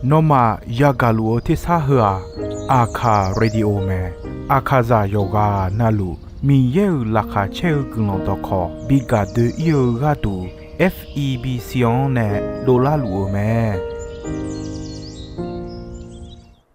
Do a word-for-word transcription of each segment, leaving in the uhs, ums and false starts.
Nawmaf yagaq luf-eu tersar heu-aq, Aqkaq Radio mae. Aqkaqzaq yawqghaq navluf Miqyaer-euq laqkhaq caer-eu guiqlanq dawqkawq bi gaq doe-ir-eu gharduq, F E B C-anr nae dovlar luf-eu mae.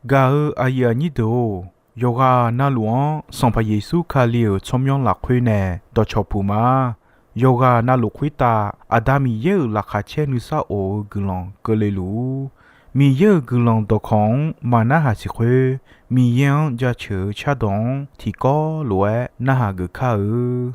Gaq-eu aqyuif aqnyir deuq-or, yawqghaq navluf-anr Sanqpaq Yeqsur Kali-euq tsawrmyanr lafkhoer nae dawqcawq puq ma. Yawqghaq navluf khoertav Aqda Miqyaer-euq laqkhaq caer nuisar of-eu guiqlanq keuvle luf-ur. Miqyaer-euq guiqlanq dawqkawq-anr maqnarhaq siq khoer, Miqyaer-anr jaceuq-eu cardawq-anr tiqkawv lof-aer narhaq geuf kar-eu.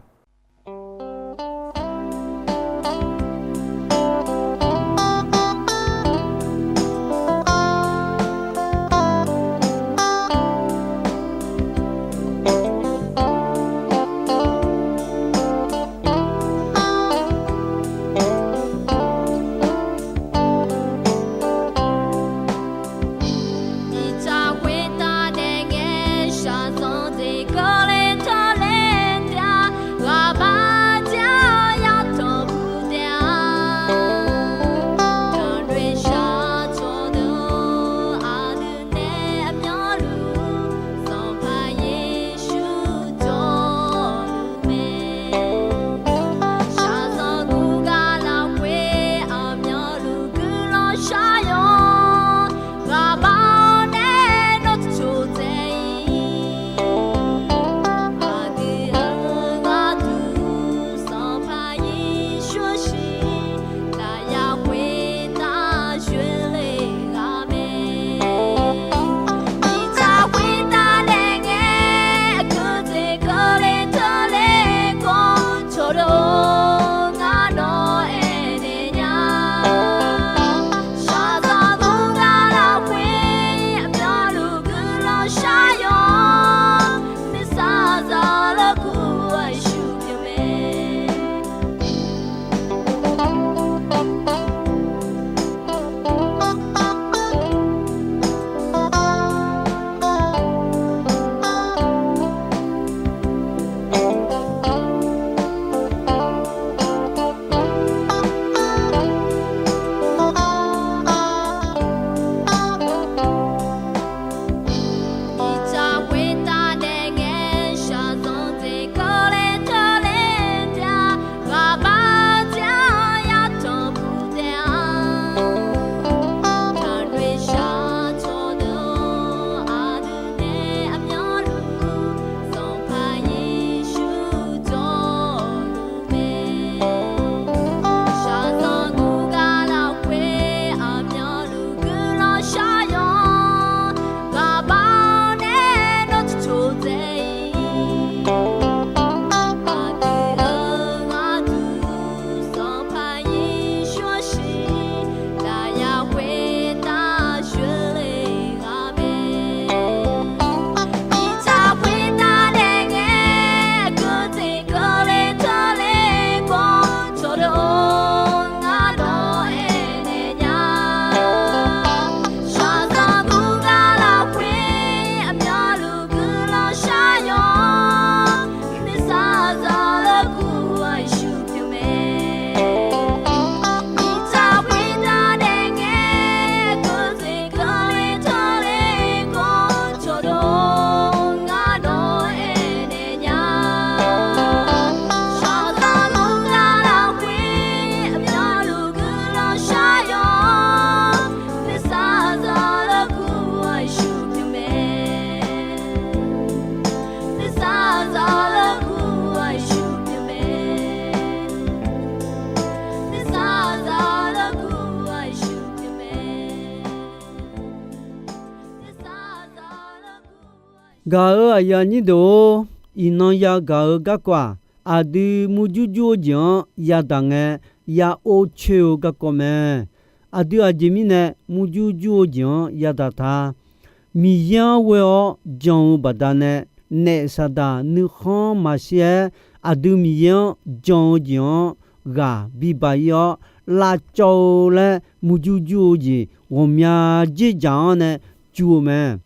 Gaq-euq aqyuif aqnyir deuq-or, iqnan yagaq-eu garkawv-aq, aqdui murjur jur-eu jeq-anr yadaq ngae, ya or coer-eu garkawv mae. Aqdui aqjeq mirnae murjur jur-eu jeq-anr yadaq ta. Miqyaer-anr ghoe-awr jan-eu baqdanae, naef Saqdaq nuikhanr maqshir-aer, aqdui Miqyaer-anr jan-eu jeq-anr ghaq bibaq-ir-awr, lavcawv-eu laer murjur jur-eu jeq ghawqmya dzerdzaq-anr nae jur-eu mae.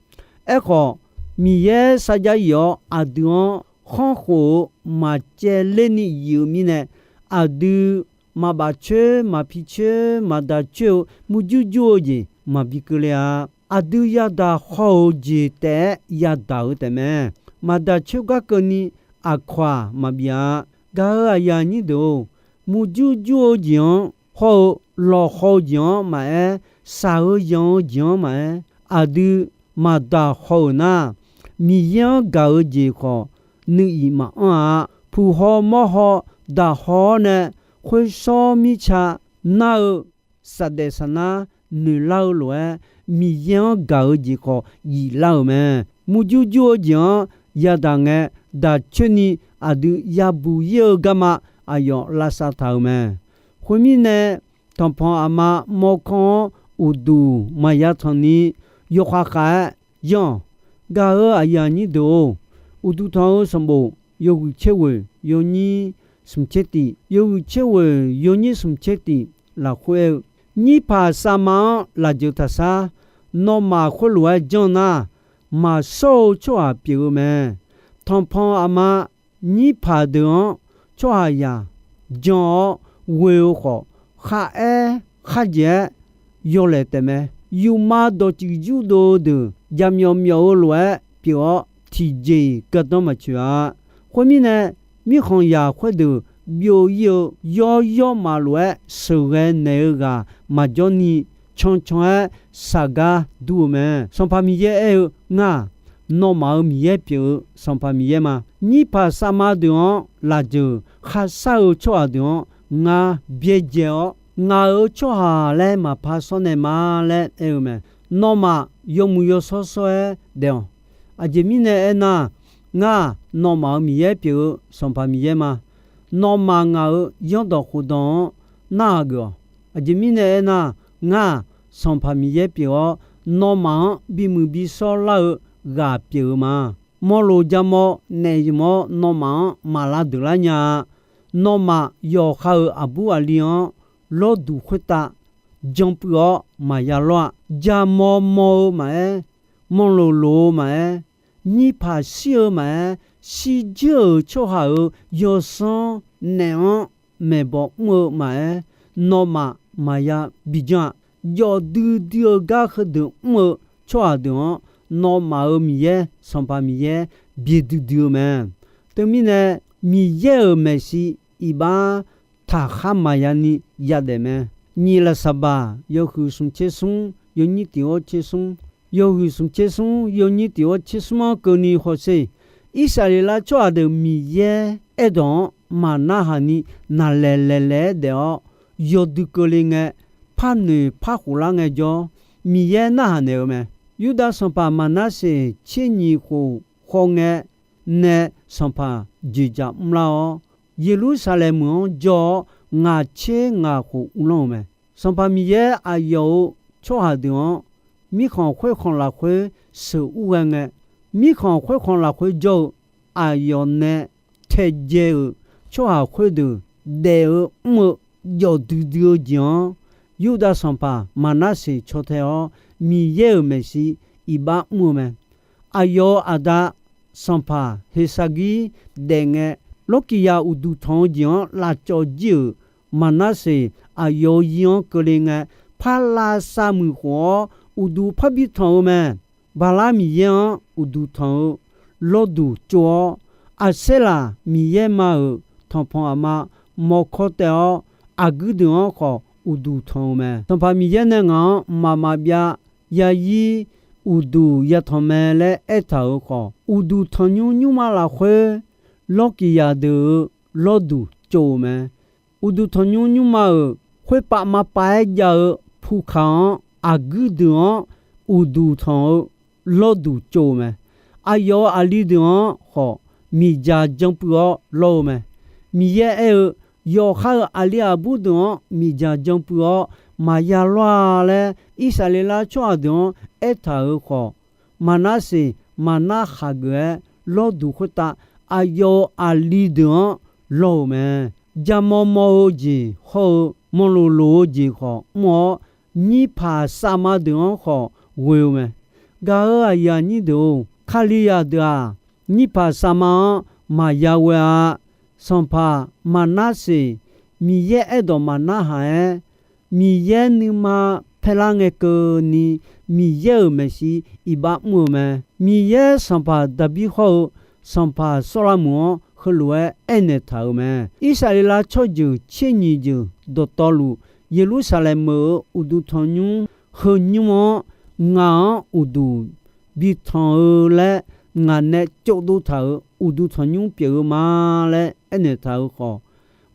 Aerkhawf, Miqyaer sarjax yif-awr aqdui-anr khanrkhof-eu maqcaevler ni yif-eu mirnae, aqdui maqbaf coer, maqpi coer, maqdaq coer-eu murjur jur-eu jeq maqbi keuvle-a. Aqdui yadaq haw-euq jeq taef-aer yadaq-eu taefmae. Maqdaq coer gar keuvni aqkawq-aq maqbif-a. Gaq-euq aqyuif aqnyir deuq-or, murjur jur-eu jeq-anr hawr-eu, lawqhaw-eu jeq-anr maqaer, shaq-eu yanq-eu jeq-anr maqaer, aqdui maqdaq haw-euq nar, Miqyaer-anr gaq-eu jeq khawf nuiq iq maqanr-a. Puq haw mawr haw daq haw-awr nae, khoershawr mirtsa nar-eu saqdaef saqnar noeqlar-eu lof-aer, Miqyaer-anr gaq-eu jeq khawf yiflar-euq mae. Murjur jur-eu jeq-anr yadaq ngae, daq coerni aqdui yabuq ir-eu garma aqyawf lavsav taq-euq mae. Khoermirnae, tanqpanq aqma mawrkawr-anr uqduq maqya tanq ni, yawkhav khav-aer yanr-awq. Gaq-euq aqyuif aqnyir deuq-or, Uqduq tanq-eu sanqbof yawhuiq tser ghoeq yawnyir smq tser tif, yawhuiq tser ghoeq yawnyir smq tser tif lafkhoer aer-eu, Nyirpaq savma-anr lafjeuq taqsar, nawmaf khoerlof-aer janr nar, maqshawr-eu tsawrhaq pyeuf-eu mae. Tanqpanq aqma nyirpaq deuq-anr tsawrhaqzaq jan-awr ghoe-eu khawf, kharaer kharjaeq-aer yawlaeq taefmae. Yufma dawqtsuif yurdov-eu deuq jaqmyawf myawf-eu lof-aer pyeuf-awr, tiqjeq-iq gardanr maqtsoeq-a. Khoermirnae, mirkhanqzaq khoerdeuq byov ir-eu yawr yawrmaf lof-aer sheuqghae naeq-eu ghaq maqjawr ni, cancan-aer shaq gar dur-eu mae. Sanqpaq Miqyaer aer-eu, Ngar-aq, nawmaf-euq Miqyaer pyeuf-eu Sanqpaq Miqyaer ma. Nyirpaq savma deuq-anr lafjeuq kharshar-eu tsawrhaq deuq-anr ngar byaerdzae-awr, ngaq-euq tsawrhaq laer maqpar shawr nae ma laer aer-eu mae. Nawmaf yawmuiq yawshawr shawr-aer daef-awq. Aqjeq mirnae aernar, ngar-aq, nawmaf-euq Miqyaer pyeuf-eu Sanqpaq Miqyaer ma. Nawmaf ngaq-euq zanrdawq khofdawq-anr narhaq geuf-awq. Aqjeq mirnae aernar, ngar-aq, Sanqpaq Miqyaer pyeuf-awr, nawmaf-anr bimuiq bishawr lar-eu ghaq pyeuf-eu ma. Mawloq jamaw naef zmq-awr nawmaf-anr maq lavdeuq lar nya-a. Nawmaf yawqha-euq aqbur aqli-anr lawrduq khoertav janpuiv-awr maqya lawr-a. Jamaw maw-eu maqaer, manloq loq-eu maqaer, nyirpaq shir-eu maqaer, shirjuir-euq tsawrhaq-euq yawsanr naef-anr maeqbawq mr-eu maqaer, nawmaf maqya bijanr-a. Jawf duidui-eu gar heudeuq mr-eu tsawrhaq deuq-anr, nawmaf-euq Miqyaer, Sanqpaq Miqyaer byae duidui-eu mae. Teumirnae, Miqyaer-euq maeqshi iqbax taqkhar maqya ni yadaef mae. Nyiq Lafsaqbaq yawhuiq smq tser smr yawnyir tiq-awr tser smr, yawhuiq smq tser smr yawnyir tiq-awr tser smr-anr keuvni hawsher. Irsaqleqlav tsawrhaq deuq Miqyaer aerdawq-anr maqnarhaq ni naqlaeq laeqlaeq-aer daef-awr, yawdui keuvle ngae, parnoeq parkhof lar ngaejawr, Miqyaer narhaq naeq-eu mae. Yurdav sanqpaq Maqnarseq tser nyiq khof khaw ngae nae sanqpaq dzoeqdzaq mrlar-awr, Yeqlursaqlaeq meuq-anr jawr-awr, ngaq tser ngaq khof uvlanr-eu mae. Sanqpaq Miqyaer aqyawf-euq tsawrhaq deuq-anr mirkhanq khoerkhanq lafkhoer sheuqur ghae ngae, mirkhanq khoerkhanq lafkhoer jawr-eu aqyawf nae taedzae-euq tsawrhaq khoerdeuq daef-eu mr-eu jawf duidui-eu jeq-anr, Yurdav sanqpaq Maqnarseq caw tae-awr, Miqyaer-euq maeqshi iqbax mr-eu mae. Aqyawf-euq aqda sanqpaq Heqsaqgir daef ngae, Lawrkiqyaq uqduq tanq-eu jeq-anr lavcawv jir-euq Maqnarseq aqyawf-euq zir-anr keuvle ngae, par lavsav muiq khof-awr, uqduq parbi tanq-eu mae. Baqlar miqyaer-anr uqduq tanq-eu lawrduq tsov-awr, Aqsaerlaq miqyaer ma-euq tanqpanq aqma mawrkawr taev-awr, aqguir deuq-anr khawf uqduq tanq-eu mae. Sanqpaq Miqyaer nae ngaq-anr mqmaq maqbyav yazir uqduq yatanq mae laer aertaq-euq khawf, uqduq tanqnymr nymrma lafkhoer lawrkiqzaq deuq-euq lawrduq tsov-euq mae. Uqduq tanqnymr nymrma-euq khoerpav maqpav-aer jav-eu pukaq-anr aqguir deuq-anr uqduq tanq-eu lawrduq tsov-eu mae. Aqyawf-euq aqli deuq-anr khawf miqdzaq janpuiv-awr lawr-eu mae. Miqyaer aer-eu, yawqha-euq aqli aqbur deuq-anr miqdzaq janpuiv-awr maqya lawr-a laer, Irsaqleqlav tsawrhaq deuq-anr aertaq-euq khawf, Maqnarseq maqnar khaq geuf-aer lawrduq khoertav aqyawf-euq aqli deuq-anr lawr-euq mae. Jamaw maw-eu jeq hawr-eu manqloq loq-eu jeq khawf mr-awr, nyirpaq savma deuq-anr khawf ghoe-eu mae. Gaq-euq aqyuif aqnyir deuq-or, Kalizaq deuq-aq, nyirpaq savma-anr maqya ghoe-a. Sanqpaq Maqnarseq Miqyaer aerdawq maqnarhaq-aer, Miqyaer nuima paerlar ngae keuvni, Miqyaer-euq maeqshi iqbax mr-eu mae. Miqyaer sanqpaq Daqbir hawr-eu sanqpaq Sawrlameuq-anr heulof-aer aernaeq taq-euq mae. Irsaqleqlav tsawrjeuq tser nyiq jeuq dawqtawvluf, Yeqlursaqlaeq meuq-euq uqduq tanqnymr heu nymr-anr ngaq-anr uqduq bi tanq-eu laer, ngaq nae tsovdov taq-euq uqduq tanqnymr pyeuf-eu ma laer aernaeq taq-euq khawf,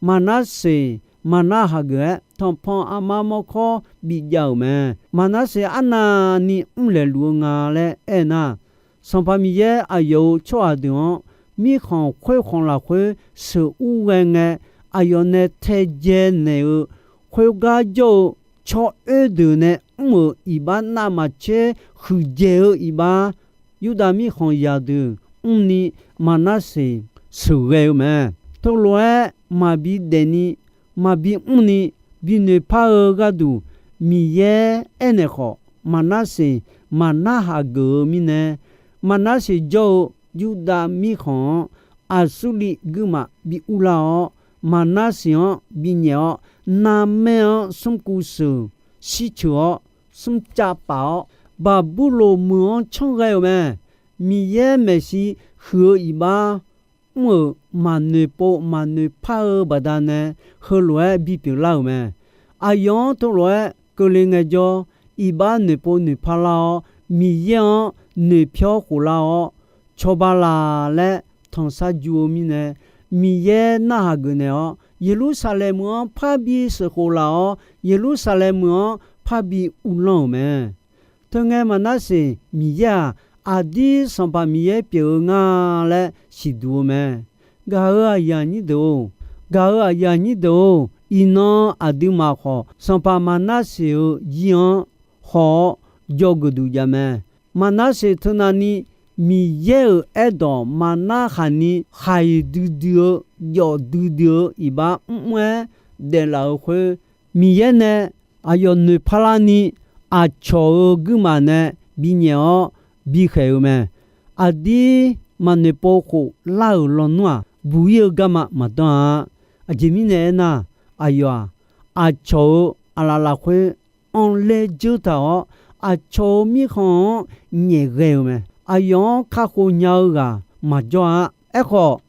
Maqnarseq maqnarhaq geuf-aer tanqpanq armar mawrkawr bijav-euq mae. Maqnarseq arnavni mrlaeq luf-eu nga laer aernar, Sanqpaq Miqyaer aqyawf-euq tsawrhaq deuq-anr mirkhanq khoerkhanq lafkhoer sheuqur ghae ngae, aqyawf nae taedzae naeq-eu khoergar jawr-eu tsawroer deuq nae mr-euq iqbax navmaqtser huiqdzaeq-eu iqbax, Yurdav mirkhanq zaqdeuq mrni Maqnarseq sheuqghae-eu mae. Teulof-aer maqbi daefni, maqbi mrni, bi noeqpar-eu gharduq Miqyaer aernaeq khawf, Maqnarseq maqnarhaq geuf-eu mirnae, Maqnarseq jawr-eu Yurdav mirkhanq-anr Aqsurliv guirmaf bi urlar-awr, Maqnarseq-anr binyaef-awr, narmaer-anr smrkuv sheuq shirceuq-awr, smrcav paf-awr, Baqburloq meuq-anr canr ghae-euq mae. Miqyaer maeqshi huiq-eu iqbax mr-euq maqnoeq pov maqnoeq par-eu baqdanae heulof-aer bipyeuf lar-euq mae. Aqyawf-anr teulof-aer keuvle ngaejawr, iqbax noeqpov noeqpar lar-awr, Miqyaer-anr noeqpyawr khoflar-awr, cawba laq laer tanqsar ju-eu mirnae, Miqyaer narhaq geuf naeq-awr, Yeqlursaqlaeq meuq-anr parbi sheuqkhof laf-awr, Yeqlursaqlaeq meuq-anr parbi uvlanr-euq mae. Teungae Maqnarseq Miqyaer-aq, aqdir Sanqpaq Miqyaer pyeuf-eu nga laer siqduq-eu mae. Gaq-euq aqyuif aqnyir deuq-or, gaq-euq aqyuif aqnyir deuq-or, iqnan aqduimaf khawf, sanqpaq Maqnarseq-euq zir-anr haw-awr dzawgeuf duq jav mae. Maqnarseq teunavni Miqyaer-euq aerdawq maqnarhaq ni khaq-iq duidui-eu, jawf duidui-eu iqbax mrmr-aer daeflaf-euq khoer, Miqyaer nae aqyawf noeqpar larni, aqcawq-euq guirmaf nae binyaef-awr bikhaeq-eu mae. Aqdir maqnoeq pov khof lar-euq lawnmr-aq, buq-ir-eu garma maqdanr-a. Aqjeq mirnae aernar, aqyawf-aq, aqcawq-euq aqlaf lafkhoer anrler dzeur taq-awr, aqcawq-euq mirkhanq-anr nyaef ghae-eu mae. Aqyawf-anr kakhof nya-eu ghaq maqjawr-a. Aerkhawf,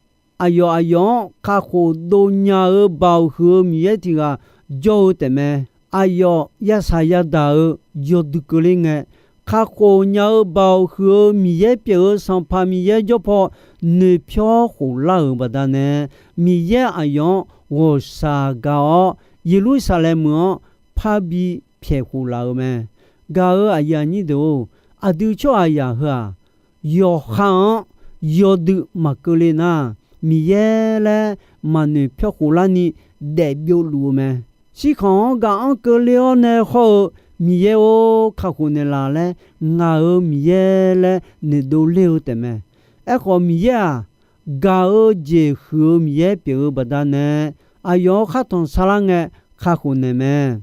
aqyawf aqyawf-anr kakhof dov nya-eu baoq huiq-eu Miqyaer tiq ghaq jawr-eu taefmae. Aqyawf yasaq yadaq-eu yawdui keuvler ngae, kakhof nya-eu baoq huiq-eu Miqyaer pyeuf-eu Sanqpaq Miqyaer jawr paw noeqpyawr khof lar-euq baqdanae, Miqyaer aqyawf-anr ghawqshaq gaq-awr, Yeqlursaqlaeq meuq-anr parbi pyaeq khof laf-euq mae. Gaq-euq aqyuif aqnyir deuq-or, aqdui tsawrhaqzaq heu-aq, yawqha-anr yawdui maqkeuvle nar, Miqyaer laer maqnoeq pyawr khof larni daefbyov luf-eu mae. Shirkhanq-anr gaq-anr keuvle-awr nae hawr-eu, Miqyaer-or, kakhof naeqlaf laer ngaq-euq Miqyaer laer noeqdov ler-eu taefmae. Aerkhawf, Miqyaer-aq, gaq-eu jeq huiq-eu Miqyaer pyeuf-eu baqdanae, aqyawf-anr khar tanq sar lar ngae kakhof naeq mae.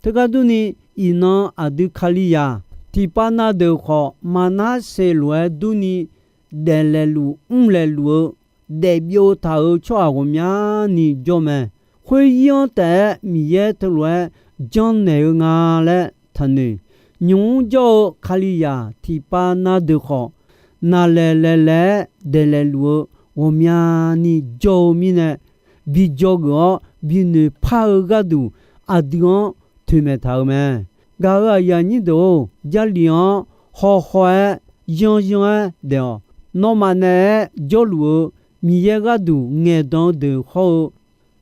Teugar durni, iqnan aqdui Kalizaq tiqpav na deuq khawf, Maqnarseq lof-aer durni daeflaeq luf mrlaeq luf-eu daefbyov taq-euq tsawrhaq ghawqmyani jawr mae. Khoeryir-anr taef-aer Miqyaer teulof-aer janrnaeq-eu nga laer taqnoeq. Nymq-mr jawr-eu Kalizaq tiqpav na deuq khawf, naqlaeq laeqlaeq-aer daeflaeq luf-eu ghawqmyani jawr-eu mirnae, bi dzawgeuf-awr bi noeqpar-eu gharduq aqdui-anr toeqmaeq taq-euq mae. Gaq-euq aqyuif aqnyir deuq-or, Jarlif-anr hawhaw-aer yanryanr-aer daef-awq. Nawmaf naeq-aer jawrluf-eu Miqyaer gharduq ngaeqdan-eu deuq hawr-eu,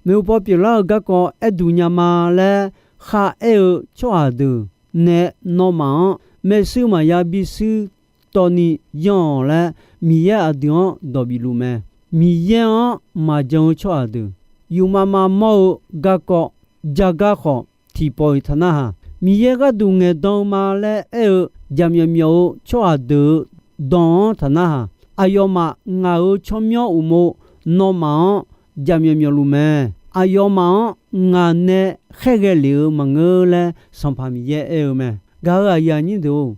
maeqhu paw pyeuflar-eu garkawv aer duq nya ma laer kharaer-eu tsawrhaq deuq nae nawmaf-anr maershuir maqya bishuir tawv ni yanr-awq laer, Miqyaer aqdui-anr dawq bif luf mae. Miqyaer-anr maqjan-eu tsawrhaq deuq, yufmav mav mawr-eu garkawv jagar khawf tiqpawf-iq taq narhaq, Miqyaer gharduq ngaeqdan-eu ma laer aer-eu jaqmyawf myawf-eu tsawrhaq deuq-euq dawq-anr taq narhaq, aqyawfmaf ngaq-euq tsawrmyanr uqmov nawmaf-anr jaqmyawf myawf luf mae. Aqyawfmaf-anr ngaq nae khaerghae lef-eu maqngeur laer Sanqpaq Miqyaer aer-eu mae. Gaq-euq aqyuif aqnyir deuq-or,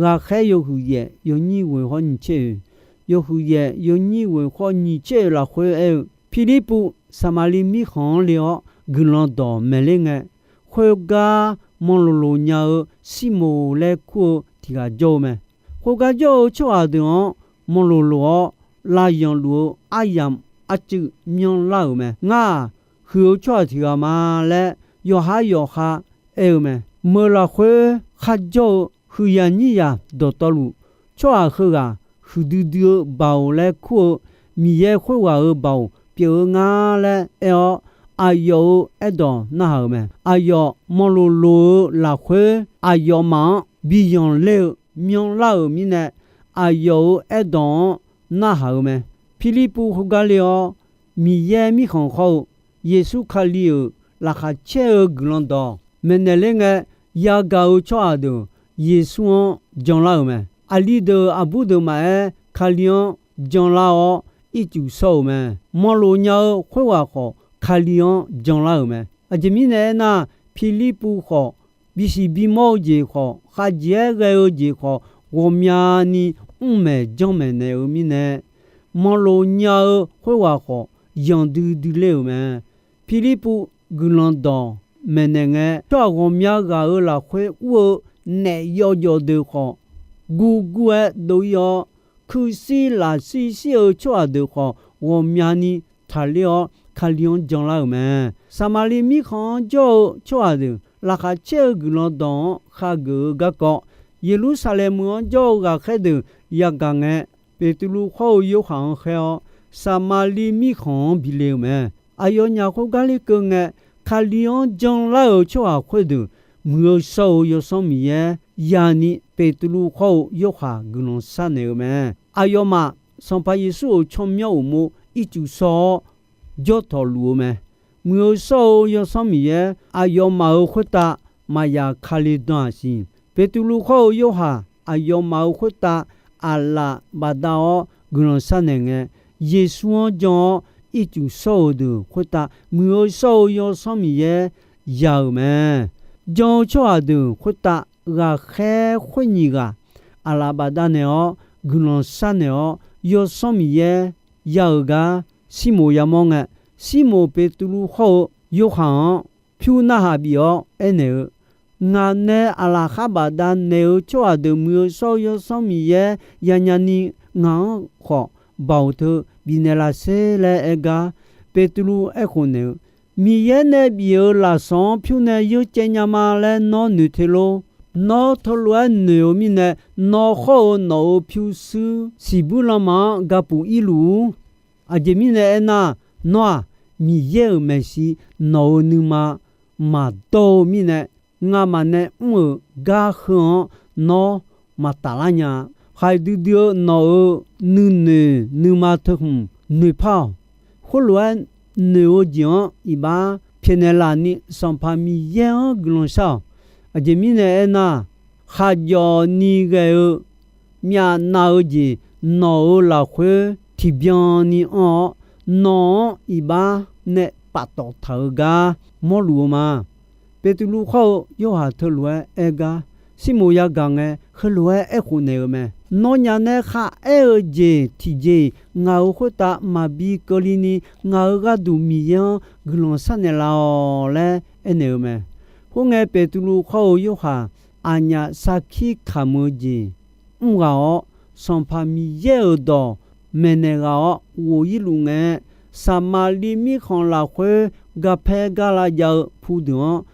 ghaqkhaer yawhuiq yaef yawnyir ghoeq hawr nyiq tser oeq, yawhuiq yaef yawnyir ghoeq hawr nyiq tser oeq lafkhoer aer-eu, Pirlirpuv Saqmaqliv mirkhanq-anr le-awr, guiqlanq dawq maeqler ngae, khoergar manqloqloq nya-eu Sirmoq laer kur-eu tiq ghaq jawr-eu mae. Khoergar jawr-eu tsawrhaq deuq-anr manqloqloq-awr, lavyanq luf-eu aryamq arcuiv myanrlar-euq mae. Ngar-aq, huiq-eu tsawrhaq tiq ghaq ma laer, yawqhar yawqha aer-eu mae. Meuq lafkhoer kharjawr-eu huiqyaq nyiryaq dawqtawvluf, tsawrhaq heughaq huiqdui dui-eu baoq laer kur-eu Miqyaer khoerghaq-euq baoq pyeuf-eu ngar laer aer-awr, aqyawf-euq aerdawq narhaq-euq mae. Aqyawf manqloqloq-eu lafkhoer, aqyawfmaf-anr bi yanqler-eu myanrlar-euq mirnae, aqyawf-euq aerdawq-anr narhaq-euq mae. Pirlirpuv khoergar le-awr, Miqyaer Mirkhanq hawr-eu Yeqsur Kali-euq laqkhaq caer-eu guiqlanq dawq maeqnaeq ler ngae, yagaq-eu tsawrhaq deuq Yeqsur-anr janlar-euq mae. Aqli deuq aqbur deuq maqaer, Kali-anr janlar-awr ircuf shawr-euq mae. Manqloq nya-eu khoerghaq khawf, Kali-anr janlar-euq mae. Aqjeq mirnae aernar, Pirlirpuv khawf, bisiq bimawr-eu jeq khawf, khavjeq-aer ghae-eu jeq khawf, ghawqmyani mrmaeq janrmaeq naeq-eu mirnae, manqloq nya-eu khoerghaq khawf, yanqdui dui ler-euq mae. Pirlirpuv guiqlanq dawq maeqnaeq ngae, tsawrhaq ghawqmya ghaq-euq lafkhoer ur-eu naef yawjawf deuq khawf, gurgur-aer dov-ir-awr, kuirshir lafshir shir-eu tsawrhaq deuq khawf, ghawqmyani taqler-awr Kali-anr janlar-euq mae. Saqmaqliv mirkhanq-anr jawr-eu tsawrhaq deuq laqkhaq caer-eu guiqlanq dawq-anr khageuf-eu garkawv, Yeqlursaqlaeq meuq-anr jawr-eu ghaqkhaer deuq yagaq ngae, Beqtuvluv hawr-eu Yorhaq-anr khaer-awr, Saqmaqliv mirkhanq-anr bi le-eu mae. Aqyawfnyaf khoergar ler keuv ngae, Kali-anr janlar-euq tsawrhaq khoerdeuq, Muiq-eu shawr-eu Yawsanr Miqyaer yani Beqtuvluv hawr-eu Yorhaq guiqlanq sharnaeq-eu mae. Aqyawfmaf Sanqpaq Yeqsur-euq tsawrmyanr uqmov ircuf shawr-awr jawr tawq luf-eu mae. Muiq-eu shawr-eu Yawsanr Miqyaer aqyawfmaf-euq khoertav maqya Kali dan-aq siq. Beqtuvluv hawr-eu Yorhaq aqyawfmaf-euq khoertav aqlaf bafdav-awr guiqlanq sharnaeq ngae, Yeqsur-anr jan-awr ircuf shawr-euq deuq khoertav Muiq-eu shawr-eu Yawsanr Miqyaer ya-euq mae. Jan-eu tsawrhaq deuq khoertav ghaqkhaer khoer nyiq ghaq aqlaf bafdav naeq-awr guiqlanq sharnaeq-awr, Yawsanr Miqyaer ya-euq gar Sirmoq yamawr ngae, Sirmoq Beqtuvluv hawr-eu Yorhaq-anr pyur narhaq bif-awr aernaeq-eu, Ngaq nae aqlaf khar bafdav naeq-eu tsawrhaq deuq Muiq-eu shawr-eu Yawsanr Miqyaer yanya ni ngaq-anr khawf baoq teu bifnaeq laf sher laer aer gar, Beqtuvluv aerkhof naeq-eu, Miqyaer nae bif-euq lafsawq-anr pyur nae yeur caev nya ma laer nawr noeq te lor. Nawr teulof-aer noeq-eu mirnae, nawr hawr-eu nawq-euq pyurshuir siqbuir lanma-anr gapuf irluf-ur. Aqjeq mirnae aernar, nawr-aq, Miqyaer-euq maeqshi nawq-euq nuima maqdawr-eu mirnae, ngamaf nae mr-euq gar heu-anr nawr maqtaf lar nya-a. Khaqdui dui-eu nawq-euq nuinoeq nuima teu hmq noeqpar-awq. Khoerlof-aer noeq-eu jeq-anr iqbax pyaeqnaeq laf ni Sanqpaq Miqyaer-anr guiqlanq shar-awq. Aqjeq mirnae aernar, khaqjawf ni ghae-eu myavnav-eu jeq nawq-euq lafkhoer tiqbyan ni anr-awr, nawq-anr iqbax nae paftawf taq-eu gar mawrluf-eu ma. Beqtuvluv hawr-eu Yorhaq teulof-aer aer gar, Sirmoq yagaq ngae, heulof-aer aerkhof naeq-eu mae. Nawnyaf nae kharaer-eu jeq tiqjeq-iq ngaq-euq khoertav maqbi keuvle ni, ngaq-euq gharduq Miqyaer-anr guiqlanq sharnaeq laf-awq laer aernaeq-eu mae. Khoerngae, Beqtuvluv hawr-eu Yorhaq aqnyaf sarkir kamq-eu jeq mr ghaq-awr, Sanqpaq Miqyaer-euq dawq maeqnaeq ghaq-awr ghof-ir luf ngae, Saqmaqliv mirkhanq lafkhoer garpaer gar lavjav-eu pudeuq-anr,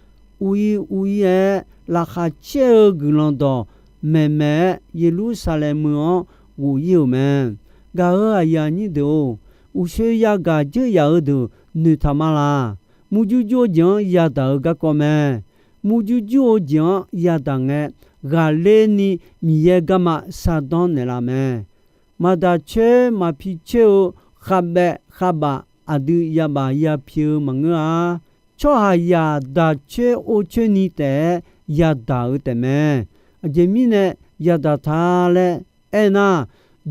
uiq-ir uiq-ir-aer laqkhaq caer-eu guiqlanq dawq maeqmaeq-aer, Yeqlursaqlaeq meuq-anr ghof-ir-euq mae. Gaq-euq aqyuif aqnyir deuq-or, uqshoe yagaq dzeur yaf-eu deuq noeqtaq ma laq. Murjur jur-eu jeq-anr yadaq-eu garkawv mae. Murjur jur-eu jeq-anr yadaq ngae, ghaqler ni Miqyaer garma shardanr naeqlaf mae. Maqdaq coer maqpi coer-eu khavbaev khavbaf aqdui yabaf yapyeuf-eu maqngeur-a. Tsawrhaqzaq daq coer or coer ni taef-aer yadaq-eu taefmae. Aqjeq mirnae yadaq ta laer aernar,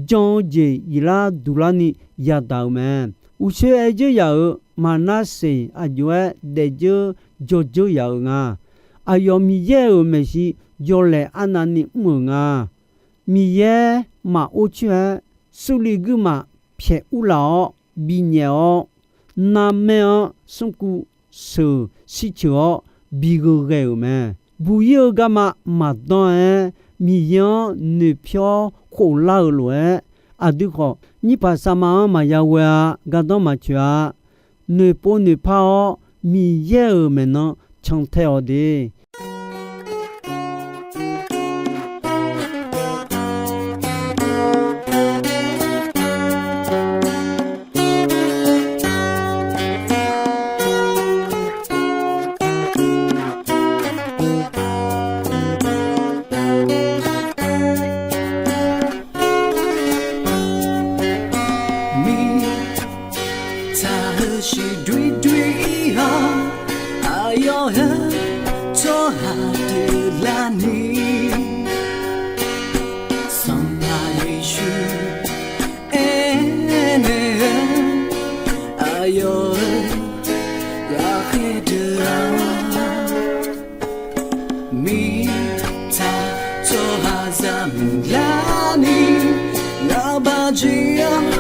jan-eu jeq iqlar duq larni yadaq-euq mae. Uqshoe aer dzeur yaf-euq Maqnarseq aqjox-aer daef dzeur jawr dzeur yaf-euq nga. Aqyawf Miqyaer-euq maeqshi yawlaeq arnavni mr-euq nga. Miqyaer maqor coer-aer, Surliv guirmaf pyaeq urlaf-awr binyaef-awr, narmaer-anr smrkuv sheuq shirceuq-awr bigheu ghae-euq mae. Buq-ir-eu garma maqdanr-aer, Miqyaer-anr noeqpyawr khoflar-euq lof-aer, aqdui khawf nyirpaq sarma-anr maqya ghoe-a. Gardanr maqtsoeq-a. Noeqpov noeqpar-awr, Miqyaer-euq maeqnan cantae-awq de. Mirtsaq heusiq doer doer-ir-awr, aqyawf heu tsawrhaq deuq larni, Sanqpaq Yeqsur aernaeq-eu, aqyawf-euq ghaqkhaer deuq-aq, mirtsaq tsawrhaqzaq muiqlarni, ngaqbaq jeq-anr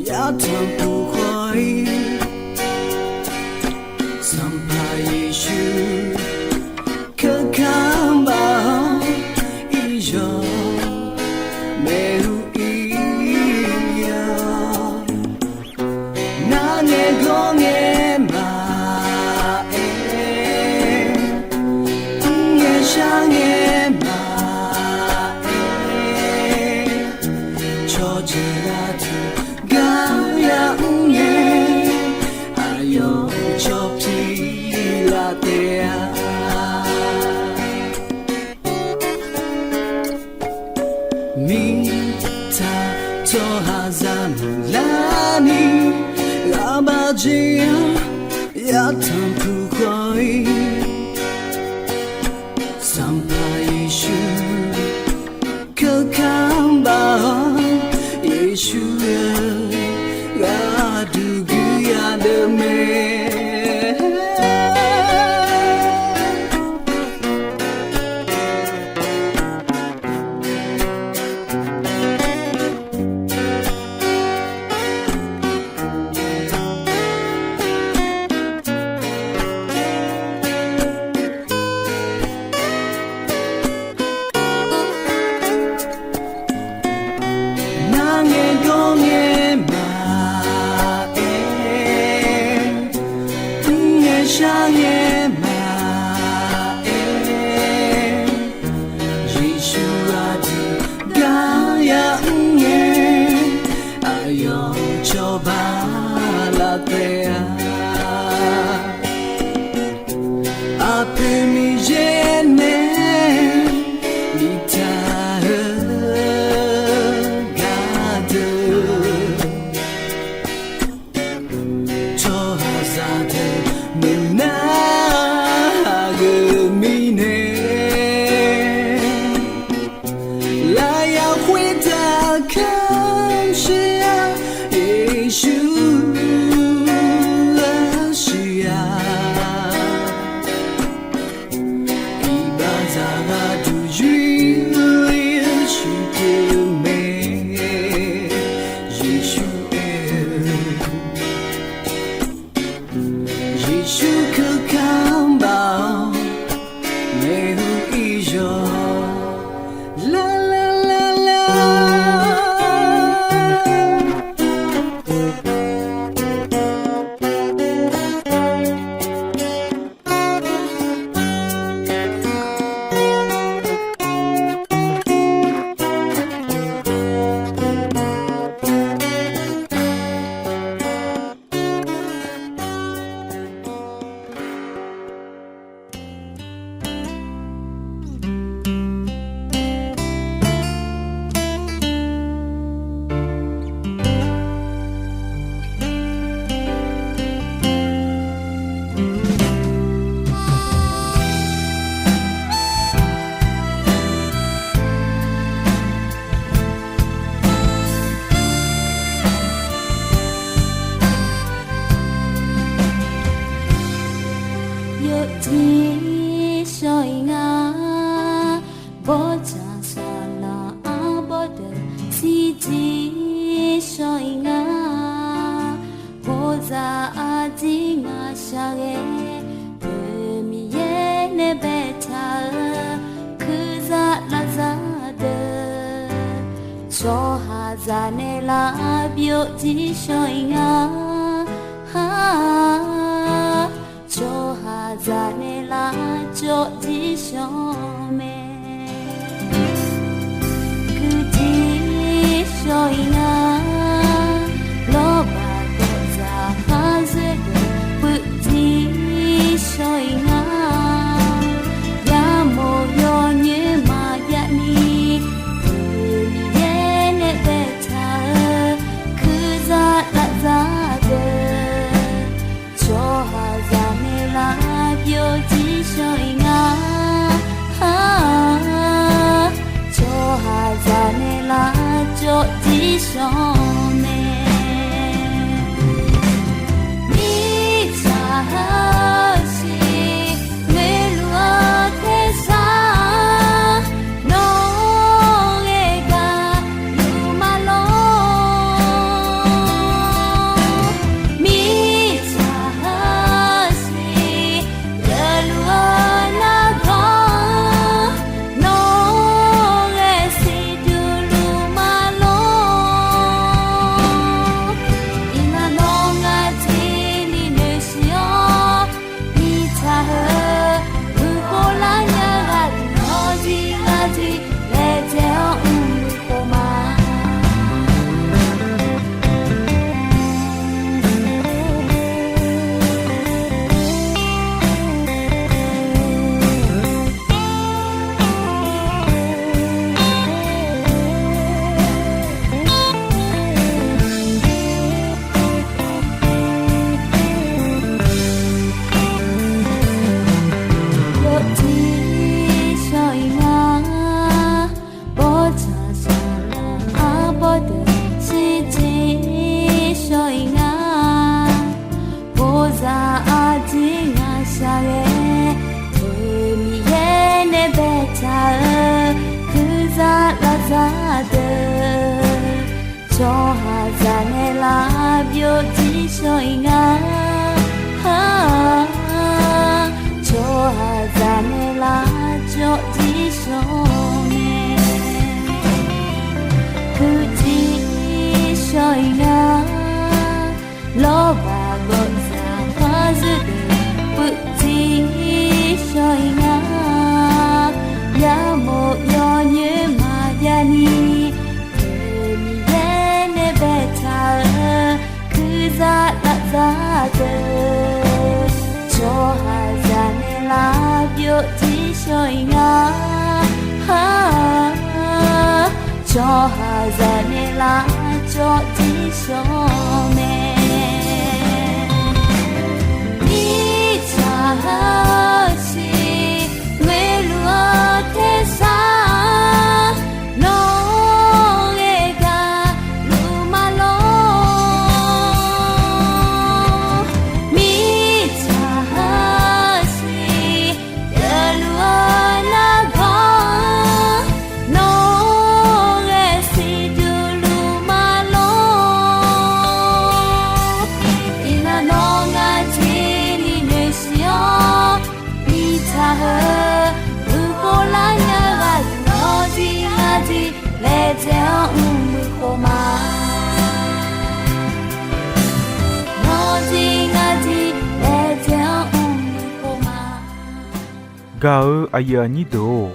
yatanq puq khawf-ir, Sanqpaq Yeqsur keuka baq-awr, iqyawq maeqhu ir-awr, narngae gawrngae maqaer, mrngae sharngae maqaer, cawqjeuq aqdui gar yamr ngae, aqyawf cawq pi laf taef-a. Mirtsaq tsawrhaqzaq muiqlarni, ghaqbaq jeq-anr yatanq puq khawf-ir, Sanqpaq Yeqsur keuka baq-awr, Yeqsur-eu gharduq guiqya deuq mae. Narngae gawrngae maqaer, mrngae sharngae maqaer, Yeqsur aqdui gar yamr ngae, aqyawf cawba laf taef-a. Aqpoeq Miqyaer nae biftaq-eu gardeuq, tsawrhaqzaq deuq maeqnar-eu mirnae, lafyaq khoertav kamq shir-a, Yeqsur-eu shir-aq, iqbaxzaq gharduq yur-ir-eu shuif teu mae. Yeqsur aer-eu, Yeqsur keuka baq-awr, maeqhu iqyawq lar lar lar lar. Yawqjeq shawr-iq nga, bawrdzaq saqlaq arbawr deuq, shirjeq shawr-iq nga, bawrdzaq arjir ngaq shaqghae Zaqnaeq lar byovjir shawr-iq nga. Tsawrhaq zaqnaeq lar jawvjir shawr mae. Kuirjir shawr-iq nga. Lawrbaq gawqzaq kharzoer deuq puivjir shawr-iq nga. Yamawr yawnyoer maqjav ni, Miqyaer nae baetaq-eu kuirzaq lavzaq deuq, tsawrhaq zaqnaeq lar byovjir shawr-iq nga. Tsawrhaq zaqnaeq lar jawvjir shawr mae. Mirtsaq heusiq ngoeqluf-eu tersar, nawq-eu ghae gaqluf ma lor. Mirtsaq heusiq geufluf-eu nargawr, nawq-eu ghae siqduq luf ma lor. Iqnan nawr ngar jir ni noeqsiq-awr, mirtsaq heu, murkhof lar nya gharduq nawr jir ngar jir laejae-awr mrmur khof ma. Yawjir shawr-iq nga, bawrtsaq saqlaq arbawr deuq shirjir shawr-iq nga. Bozaq aqjir ngaq shaq ghae, Miqyaer nae baetaq-eu kuirzaq lavzaq deuq, tsawrhaq zaqnaeq lar byovjir shawr-iq nga. Tsawrhaq zaqnaeq lar jawvjir shawr mae. Kuirjir shawr-iq nga, lawrbaq gawqzaq kharzoer deuq puivjir shawr-iq nga. Yamawr yawnyoer maqjav ni, Miqyaer nae baetaq-eu kuirzaq lavzaq deuq, tsawrhaq zaqnaeq lar byovjir shawr-iq nga. Tsawrhaq zaqnaeq lar jawvjir shawr mae. Mirtsaq heusiq ngoeqluf-eu tersar, nawq-eu ghae gaqluf ma lor. Mirtsaq heusiq geufluf-eu nargawr, nawq-eu ghae siqduq luf ma lor. Iqnan nawr ngar jir ni noeqsiq-awr, mirtsaq heu, murkhof lar nya gharduq nawr jir ngar jir laejae-awr mrmur khof ma. Nawr jir ngar jir laejae-awr mrmur khof ma. Gaq-eu aqyuif aqnyir deuq-or,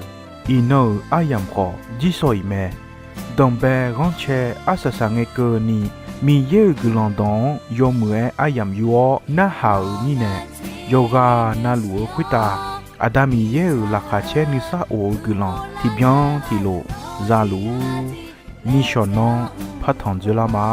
iqnan-euq aryamq khawf jir shawr-iq mae. Danqbae ghanrcae arsaq saq ngae keuvni, Miqyaer-euq guiqlanq dawq-anr yawmuiq-aer aryamq yur-awr narhaq-euq mirnae, yawqghaq na luf-eu khoertav Aqda Miqyaer-euq laqkhaq caer nuisar of-eu guiqlanq tiqbyan tiqlof za luf-ur. Nishawq nanr partanq dzoerlar ma.